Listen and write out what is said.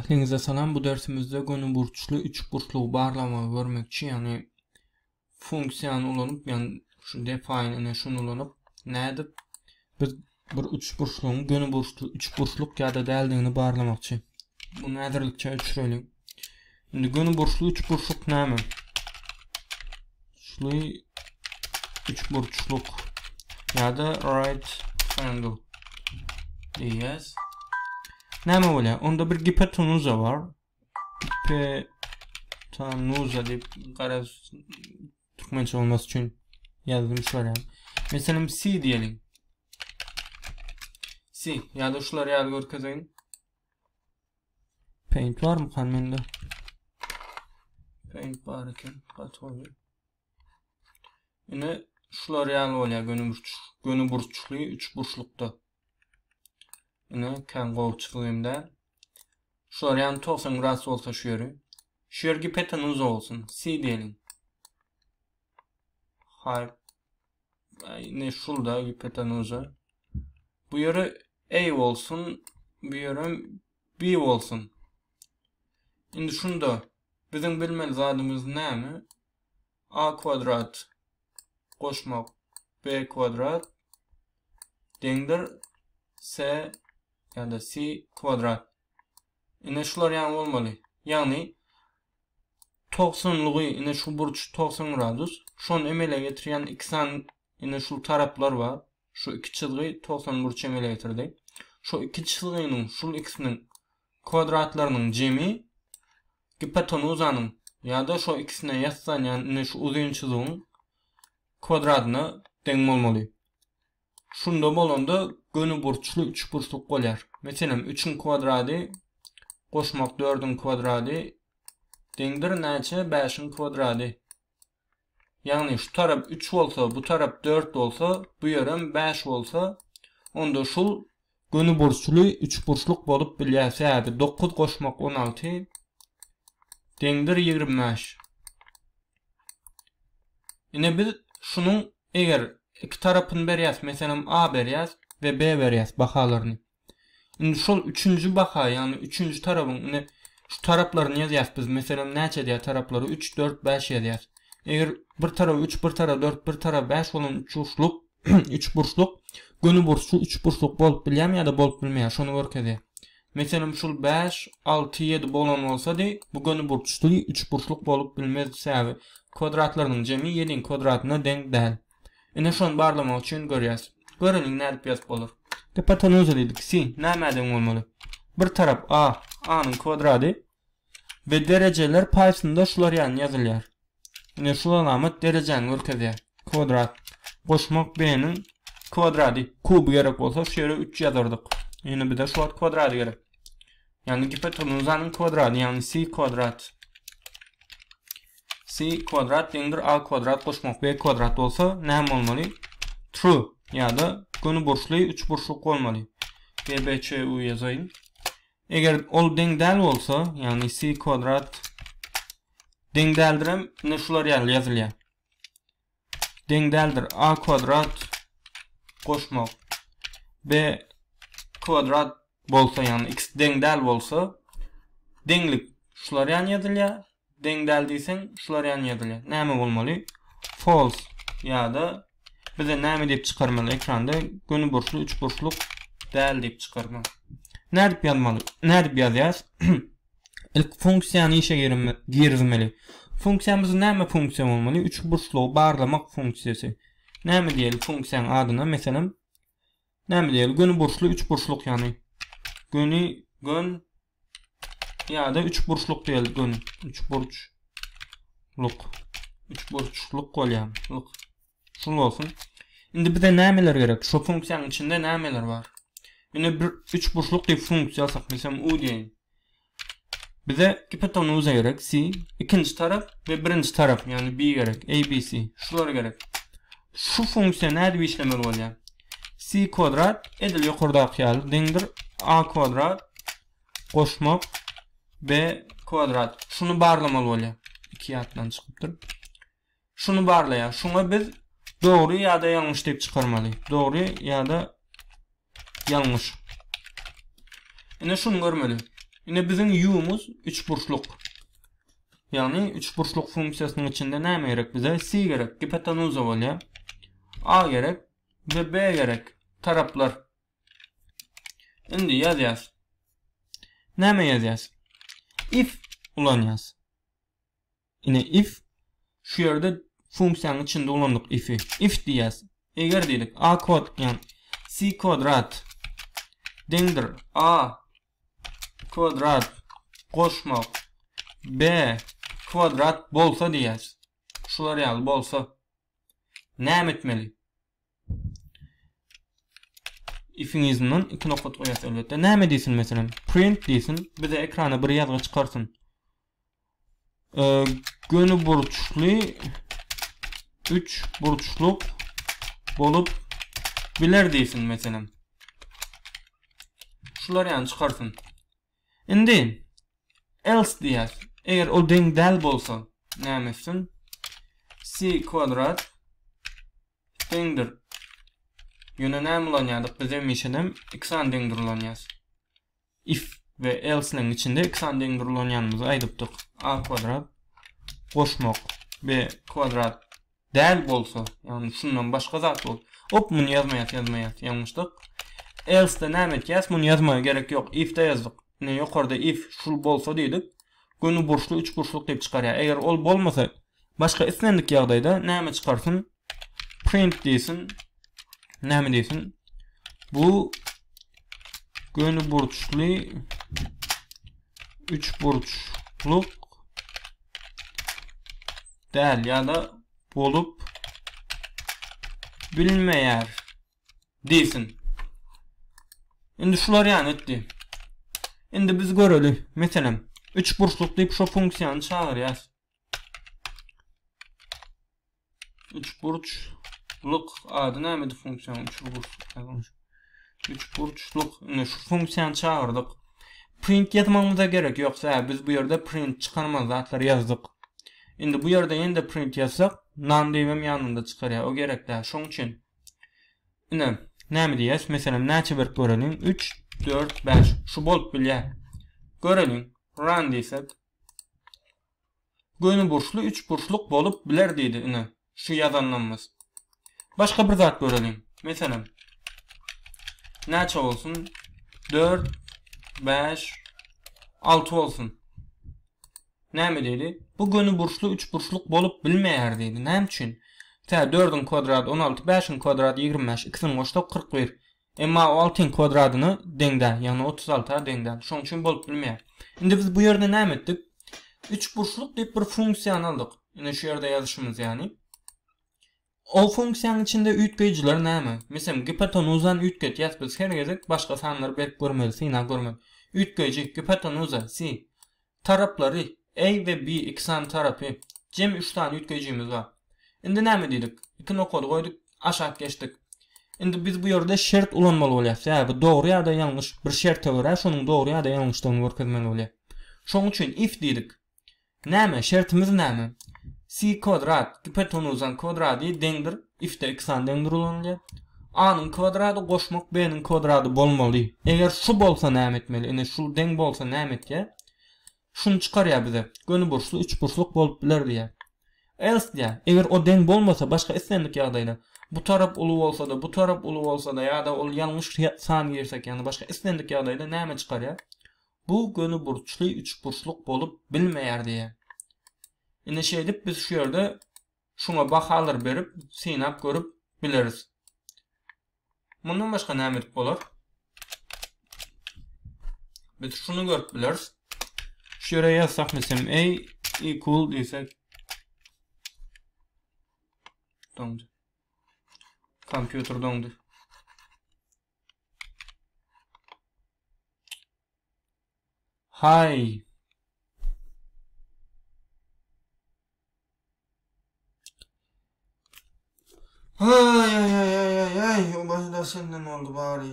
Ähliňize salam bu dersimizde gönüburçly üçburçlugy barlamagy görmekçi ýagny funksiýany ulanyp ýagny şu define ine şuny ulanyp nädip biz bir üçburçlugyň gönüburçly üçburçluk ýa-da däldigini barlamakçy. Bunu häzirlikçe öçüreliň. Indi gönüburçly üçburçluk näme? Burçly üçburçluk ýa-da right triangle diýýäs. Näme bolýar? Onda bir gipotenuza bar. Gipotenuza diýip garaz türkmençe olması üçin ýazdym şular ýaly. Meselem C diýeliň. C ýa-da şular ýaly görkezeýin. Paint var mı kan mende? Paint bar eken. Gaty gowy. Ine şular ýaly bolýar göni burç, göni burçly üç burçlukda. Ine kän gowy çyzgym däl. Şular ýaly 90 gradus bolsa şu ýeri. Şu ýer gipotenuza bolsun. C diýeliň. Hay. Ine şul da gipotenuza. Bu ýere A bolsun, bu ýere B bolsun. Indi şunda biziň bilmeli zadymyz näme? A kwadrat goşmak B kwadrat deňdir C ýa-da C kwadrat. Ine şular ýaly bolmaly. Ýagny 90-lygy ine şu burç 90 gradus. Şony emele getirýän iki sany ine şu taraplar bar. Şu iki çyzgy 90 burç emele getirdi. Şu iki çyzgynyň şul ikisiniň kwadratlarynyň jemi gipotenuzanyň ýa-da şu ikisine ýassanýan ine şu uzyn çyzygyň kwadratyna deň bolmaly. Şunda bolanda göni burçly üçburçluk bolýar. Meselem, 3-iň kwadraty goşmak 4-iň kwadraty deňdir näçe? 5-iň kwadraty. Ýagny şu tarap 3 bolsa, bu tarap 4 bolsa, bu ýerem 5 bolsa, onda şul gönüburçly üçburçluk bolup bilýär. Sebäbi 9 goşmak 16 deňdir 25. Ine biz şunuň eger iki tarapyny berýäs, meselem A berýäs we B berýäs bahalaryny. Indi şol üçünji baha, ýagny üçünji tarapyň ine şu taraplaryny ýazýas biz. Meselem näçe diýýär taraplary? 3, 4, 5 ýazýas. Eger bir tarapy 3, bir tarapy 4, bir tarapy 5 bolan üçburçluk, üçburçluk göni burçly üçburçluk bolup bilýärmi ýa-da bolup bilmeýär, şony görkezýär. Meselem şul 5, 6, 7 bolan bolsady, bu göni burçly üçburçluk bolup bilmezdi, sebäbi kwadratlarynyň jemi 7-iň kwadratyna deň däl. Ine şony barlamak üçin görýäs. Göreliň nädip ýazyp bolar. Gipotenuza diýdik. C nämä deň bolmaly? Bir tarap A, A-nyň kwadrady we derejeler paýsynda şular ýaly ýazylýar. Ine şu alamat derejäni görkezýär. Kwadrat goşmak B-niň kwadrady. Kuby gerek bolsa şu ýere 3 ýazardyk. Ýöne bize şu wagt kwadrady gerek. Ýagny gipotenuzanyň kwadrady, ýagny C kwadrat. C kwadrat deňdir A kwadrat goşmak B kwadrat bolsa näme bolmaly? True ýa-da göni burçly üçburçluk bolmaly. G B Ç U ýazaýyn. Eger ol deň däl bolsa, ýagny C kwadrat deň däldirem, ine şular ýaly ýazylýar. Deň däldir A kwadrat goşmak B kwadrat bolsa, ýagny x deň däl bolsa, deňlik şular ýaly ýazylýar. Deň däl diýseň, şular ýaly ýazylýar. Näme bolmaly? False ýa-da bize näme diýip çykarmaly ekranda? Göni burçly üçburçluk däl diýip çykarmaly. Nädip ýazmaly? Nädip ýazýas? Ilk funksiýany işe girizmeli. Funksiýamyz näme funksiýa bolmaly? Üçburçlugy barlamak funksiýasy. Näme diýeli funksiýanyň adyna? Meselem, näme diýeli? Göni burçly üçburçluk ýagny. Göni gön ýa-da üçburçluk diýeli göni. Üçburçluk. Üçburçluk bolýar. Luk. Şul bolsun. Indi bize nämeler gerek? Şu funksiýanyň içinde nämeler bar? Indi bir üçburçluk diýip funksiýa alsak, meselem u diýeýin. Bize gipotenuza gerek, C, ikinji tarap we birinji tarap, ýagny B gerek, A, B, C. Şular gerek. Şu funksiýa nädip işlemeli bolýar? C kwadrat edil ýokardaky ýaly deňdir A kwadrat goşmak B kwadrat. Şuny barlamaly bolýar. Iki ýatdan çykypdyr. Şuny barlaýar. Şuňa biz dogry ýa-da ýalňyş diýip çykarmaly. Dogry ýa-da ýalňyş. Ine şuny görmeli. Ine biziň u-muz üçburçluk. Ýagny üçburçluk funksiýasynyň içinde näme gerek bize? C gerek, gipotenuza bolýar. A gerek we B gerek taraplar. Indi ýazýas. Näme ýazýas? If ulanýas. Ine if şu ýerde funksiýanyň içinde ulandyk if'i. If diýýäs. Eger diýdik a kod ýagny c kwadrat deňdir a kwadrat goşmak b kwadrat bolsa diýýäs. Şular ýaly bolsa näme etmeli? If'iň yzyndan iki nokat goýas elbetde. Näme diýsin meselem? Print diýsin, bize ekrana bir ýazgy çykarsyn. Ee, göni burçly 3 burçluk bolup biler diýsin meselem. Şular ýaly çykarsyn. Indi else diýýäs. Eger ol deň däl bolsa näme etsin? C kwadrat deňdir. Ýöne näme ulanýardyk biz hemişenem iki sany deňdir ulanýarys. If we else-leriň içinde iki sany deňdir ulanýanymyzy aýdypdyk. A kwadrat goşmak B kwadrat däl bolsa, ýagny şundan başga zat bol. Op, muny ýazmaýas, ýazmaýas, ýalňyşdyk. Else-de näme etýäs? Muny ýazmaga gerek ýok. If-de ýazdyk. Ine ýokarda if şul bolsa diýdik. Göni burçly üçburçluk diýip çykarýar. Eger ol bolmasa, başga islendik ýagdaýda näme çykarsyn? Print diýsin. Näme diýsin? Bu göni burçly üçburçluk däl ýa-da bolup bilmeýär diýsin. Indi şular ýany etdi. Indi biz göreli. Meselem, üçburçluk diýip şu funksiýany çagyrýas. Üçburçluk ady nämedi funksiýanyň? Üçburçluk. Üçburçluk. Indi şu funksiýany çagyrdyk. Print ýazmagymyza gerek ýok. Sebäbi biz bu ýerde print çykarmaly zatlary ýazdyk. Indi bu ýerde ýene-de print ýazsak, none diýibem ýanynda çykarýar. O gerek däl. Şonuň üçin ine näme diýýäs? Meselem, näçe berip göreliň? 3, 4, 5. Şu bolup bilýär. Göreliň. Run diýsek. Göniburçly üçburçluk bolup biler diýdi ine şu ýazanlarymyz. Başga bir zat göreliň. Meselem, näçe bolsun? 4, 5, 6 bolsun. Näme diýdi? Bu göniburçly üçburçluk bolup bilmeýär diýdi. Näme üçin? Tä 4-iň kwadraty 16, 5-iň kwadraty 25, ikisini goşsak 41. Emma o altyň kwadradyna deň däl, ýagny 36-a deň däl. Şonuň üçin bolup bilmeýär. Indi biz bu ýerde näme etdik? Üçburçluk diýip bir funksiýany aldyk. Ine şu ýerde ýazyşymyz ýaly. O funksiýanyň içinde üýtgeýjiler näme? Meselem, gipotenuzany üýtgetýäs biz her gezek başga sanlary berip görmeli, synap görmeli. Üýtgeýji, gipotenuza, C. Taraplary, A we B iki sany tarapy. Jemi üç sany üýtgeýjimiz bar. Indi näme diýdik? Iki nokady goýduk, aşak geçdik. Indi biz bu ýerde şert ulanmaly bolýar. Sebäbi dogry ýa-da ýalňyş bir şerte görä şonuň dogry ýa-da ýalňyşdygyny görkezmeli bolýar. Şonuň üçin if diýdik. Näme? Şertimiz näme? C kwadrat, gipotenuzaň kwadrady deňdir, if-de iki sany deňdir ulanylýar. A-nyň kwadrady goşmak B-niň kwadrady bolmaly. Eger şu bolsa näme etmeli? Ine şu deň bolsa näme etýär? Şuny çykarýar bize. Gönüburçly üçburçluk bolup biler diýýär. Else diýýär. Eger o deň bolmasa başga islendik ýagdaýda bu tarap uly bolsa-da, bu tarap uly bolsa-da ýa-da ol ýalňyş san girsek, ýagny başga islendik ýagdaýda näme çykarýar? Bu gönüburçly üçburçluk bolup bilmeýär diýýär. Ine şeýdip biz şu ýerde şuňa bahalar berip synap görüp bileris. Mundan başga näme edip bolar? Biz şuny görüp bileris. Şu ýere ýazsak meselem a equal diýsek doňdy. Kompýuter doňdy. Haý. Ay ay ay ay ay ay. O başda senden oldu bari.